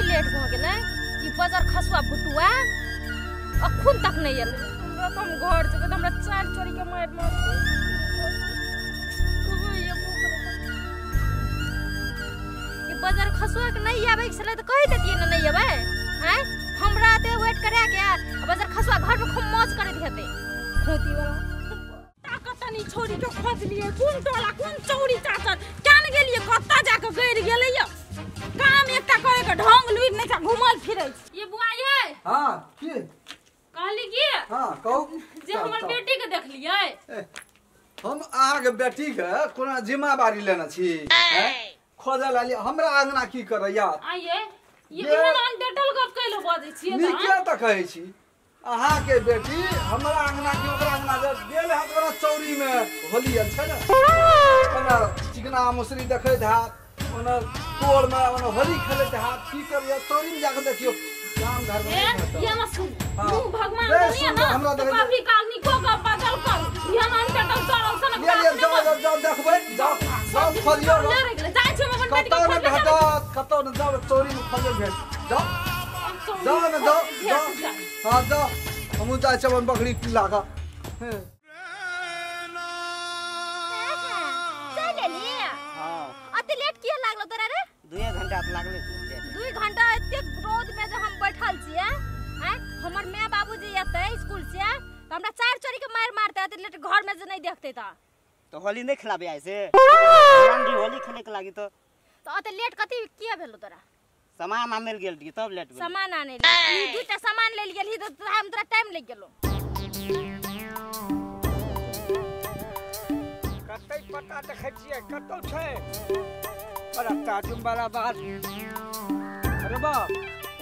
Late भ गेलै। ई बजर खसुआ भुटुआ अखुन तक नहीं एलै। हमरा तो हम घर जेबै त हमरा चार चोरी के मारि मारतै। कहाँ एबो करबै? ई बजर खसुआ के नहीं आबै के छलै त कहि देतियै ने नहीं एबै। आँय हमरा ते वेट करा के बजर खसुआ घर में खूब मौज करैत हेतै। खोती वाला ताकत नहीं छोरी के खोजलियै कोन टोला कोन चौरी चाचर केन गेलियै कत्ता जाके गइर गेलै य। काम एकटा करे के ढंग लुइर नै घुमल फिरै। ये बुआ ये हां की कहली की हां कहू जे हमर बेटी के देखलियै। हम अहाँ के बेटी के कोना जिम्मेवारी लेने छी हैं खोजल आली हमरा आंगना की करैया। आइए ये एहन अनडेटल गप कैलो बजै छियै त नीके त कहै छी। अहाँ के बेटी हमरा आंगना के ओकरा आंगना जे गेल हैत ओकरा चौरी में होली छै ने ओना चिकना मुसरी देखैत हैत ओना टोल में ओना होली खेलैत हैत की करैया चौरी में जाके देखियो गाम घर में। ये मत सुन मुंह भगवान दुनिया ना हमरा कभी काल निको गप बाजल कर एहन अनडेटल चरल सन ले ले जाओ जाओ देखबै जाओ जाओ खोजियो जाय छी हम अपन बेटी के कतौ न भेटत कतौ न जाओ चौरी में खोजल भेट जाओ जाओ न जाओ जाओ हां जाओ हमहु जाइ छी अपन बकरी लागा। चल लेली। हां अते लेट किया लागलो तोरा रे? 2 घंटा त लागले। 2 घंटा एते रौद में जे हम बैठल छियै हैं हमर my बाबूजी एतै स्कूल से त हमरा चार चोरी के मार मारते एते लेट घर में जे नहीं देखते त तो होली नहीं खिलाबे आइ से रंगी होली खेले के लागी तो अते लेट कथि किया भेलो तोरा? सामान आने गेल रही तब लेट भेल। सामान आने ई दुटा सामान लेल गेलही त हम तोरा टाइम लागि गेलो। कतै पता देखै छियै कतौ छै बड़ा ताजुम वाला बात। अरे बा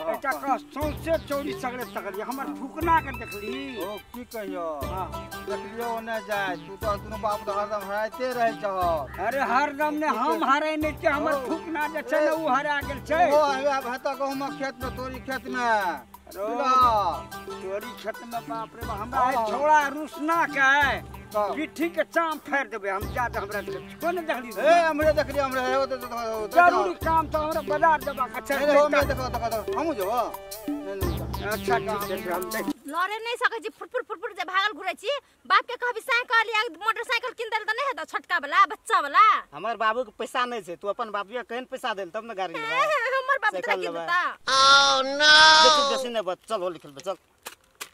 एकटा कह सौंसे चौरी सगरे तकलियै हमर फुकना के देखली। ओ की कहियो देखलियो ओने जाय तू तो दुनू बाप त हरदम हराइते रहै छह। अरे हरदम ने हम हराइ नै छियै हमर फुकना जे छै ने उ हरा गेल छै। ओ आब हेतऽ गहुमक खेत में तोरी खेत में तोरी खेत में बाप रे बाप हमरा छौड़ा रुसना के पिट्ठी के चाम फाड़ देबै हम जादा हमरा को ने देखली। ए हमरे देखली हमरे ओ त जरूरी काम त हमरा बाजार देबा के छै। हमरे देखो देखो हमहु जेबो। अच्छा ठीक छै हम देख लड़े नहीं सकै छी फुटफुट फुटफुट जे भागल घुरै छी। बाप के कहबी साइकिल या मोटरसाइकिल किन देल त नहीं हेतौ छोटका वाला बच्चा वाला। हमर बाबू के पैसा नहीं छै तू अपन बाबू के केहन पैसा देल तब न गाड़ी लेबै। हमर बाबू तोरा की देता? ओ नो बेसी नहीं बच चल होली खेलबे चल।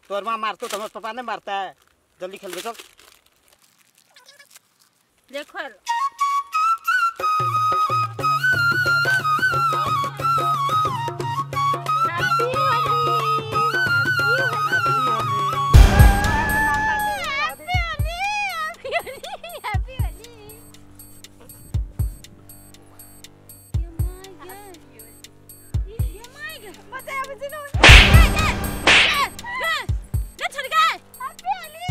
तोर मां मारतो त हमर पापा नहीं मारता है जल्दी खेलबे चल। देखो हैप्पी होली ये my गे बचाया बचे न ले छोड़ गे। हैप्पी होली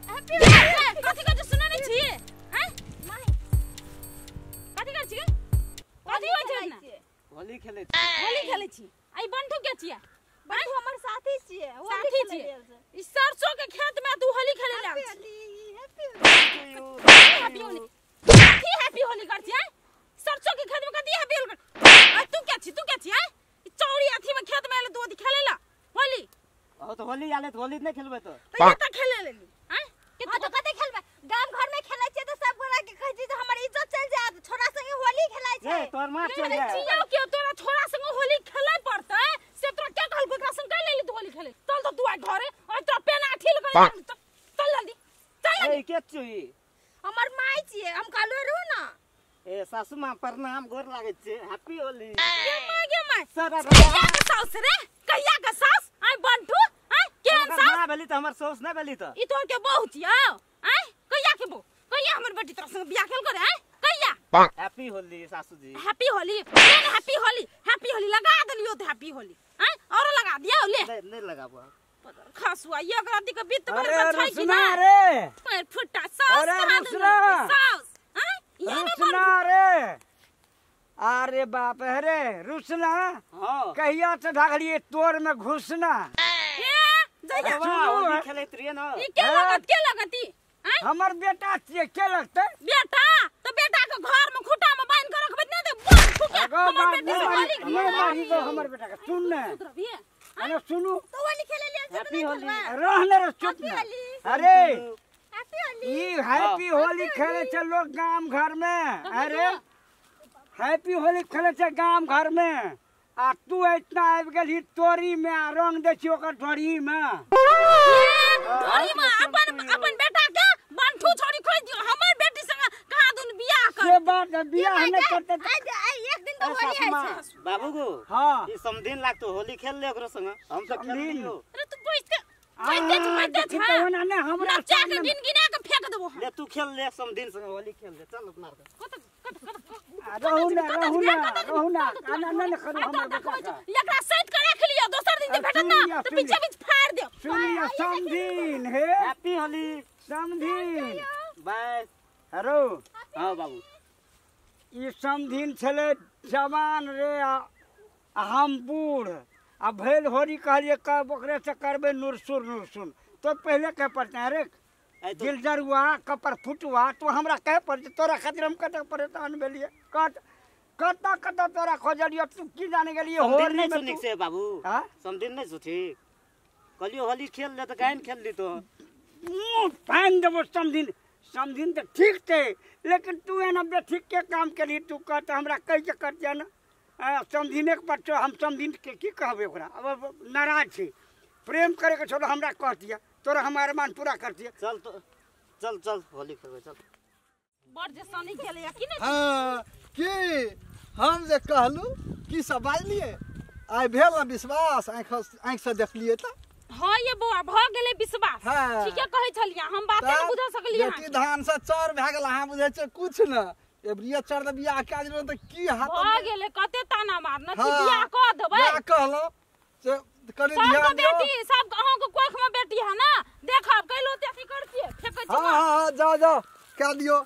हैप्पी होली कथि कथि सुनै नै छी हैं my कथि कर छी कथि होइ छै ना? होली खेलै होली खेलै छी। आई बंठू के छियै? बंठू हमर साथी छियै साथी छियै। ई सरसों के खेत में तू होली खेले ला हैप्पी होली कथि हैप्पी होली कर छी हैं? सरसों के खेत में कथि हैप्पी होली कर? आ तू के छी तू के छी हैं? ई चौड़ी अथी में खेत में आले तू अथी खेले ला होली। ओ तो होली आले त होली नहीं खेलबे तो त ये त खेले लेली हैं? हां तो कते खेलबे गाम घर में खेलै छियै त सब गोरा के कहै छी जे हमर इज्जत चल जायत छोरा संगे होली खेलै छै। ए तोर मां चल जाय जियो के तोरा छोरा संगे होली खेलै पड़तै से तोरा के कहल ओकरा संग कै लेली तू होली खेले चल त तू आ घरे और तोरा पेना ठील कर चल जल्दी चल ए के छी? हमर माई छियै हम कहलो रहू ना। ए सासू मां प्रणाम गोर लागै छै हैप्पी होली। गे मां गे मां सारा कहिया के सास रे कहिया के सास आइ बंठू आइ केहन सास? मां भेली त हमर सास नै भेली त ई तोर के बहू छियौ आइ कहिया के बहू कहिया हमर बेटी तोरा संग बियाह खेल करे आइ कहिया? हैप्पी होली सासू जी। हैप्पी होली केन हैप्पी होली हैप्पी होली लगा देलियो त हैप्पी होली आइ औरो लगा दियो ले नहीं नहीं लगाबो खसुआ ये एकरा दी के वित्त भर के छै कि ना ना रे पर फुटा सास अरे कहा रुसना। सास आइ ये ने रुसना रे अरे बाप रे रुसना हां कहिया से भागलिए तोर में घुसना। ए जइया होली खेलैत रहिए ना ई के लगत ई आइ हमर बेटा छियै के लगतै? बेटा तो बेटा के घर में खूटा में बांध के रखबै नै त के हमर बेटी से होली नहीं मारी दो हमर बेटा के सुन ने अरे सुनू तो होली खेले ले हैप्पी होली रह ने रे चुप ने। अरे हैप्पी होली ई हैप्पी होली खेले छै लोग गाम घर में। अरे हैप्पी होली खेले छै गाम घर में आ तू इतना आबि गेलही तोरी में आ रंग दै छी ओकर ढोरी में। ढोरी में अपन अपन बेटा के बंठू छोड़ी खोज दियो हमर बेटी संग कहां दुन बियाह कर से बात बियाह नहीं करते एक दिन तो होली है छै बाबू गो। हां ई समधिन लागतो होली खेल ले ओकरो संग हम सब खेल लियो। अरे तू बैठ के बैठ के हमरा ने हमरा नचा के गिन गिना के फेंक देबो। ले तू खेल ले समधिन संग होली खेल ले चल अपना कत कत कत रहू ना रहू ना रहू ना आना न करू हमर बेटा एकरा सैत के रख लियो दोसर दिन जे भेटत ना त पीछे बीच फाड़ दियो। सुन लियो समधिन हे हैप्पी होली समधिन बाय। हेलो हां बाबू ई समधिन छले जवान रे आ हम बूढ़ आ भेल होरी कहलिए कब ओकरे से करबे नुरसुर नुरसुन तो पहले कह पड़ते हैं रे दिल जरुआ कपर फुटुआ तो हमरा कहे पड़ते तोरा खातिर हम कतऽ परेशान भेलिए कत कत कत तोरा खोजलियो तू की जाने गेलिए होरी नहीं सुनिक से बाबू। हां समधिन नहीं सुठी कहलियो होली खेल ले त काहे न खेलली तो मुंह फाइन देबो समधिन। समधिन त ठीक थे लेकिन तू एना बेठीक के काम केली तू कह त हमरा कहि के करते न समधिने के बच्चो हम समधिन के की कहबे ओकरा अब नाराज छी प्रेम करे के छोड़ हमरा कह दिया तोरा हम अरमान पूरा कर दिया। चल तो चल चल होली खेलबे चल बड़ जे सनी गेलै की नै। हां की हम जे कहलू की सब बाजलिए आइ भेल ना विश्वास आँख आँख से देखलिए त। हां ये बौआ भ गेलै विश्वास। ठीके कहै छलिया हम बाते नै बुझ सकलियै। बेटी धान से चर भए गेल अहाँ बुझै छै कुछ न एबरिया चर the बियाह काज रहल त की हाथ भ गेलै कते ताना मारना कि बियाह क देबै। बियाह कहलो से कनि ध्यान दियो बेटी सब अहाँ के कोख में बेटी है ना देखब कैलो ते अथी करतिए फेकै छी। हां हां जाओ जाओ कह दियो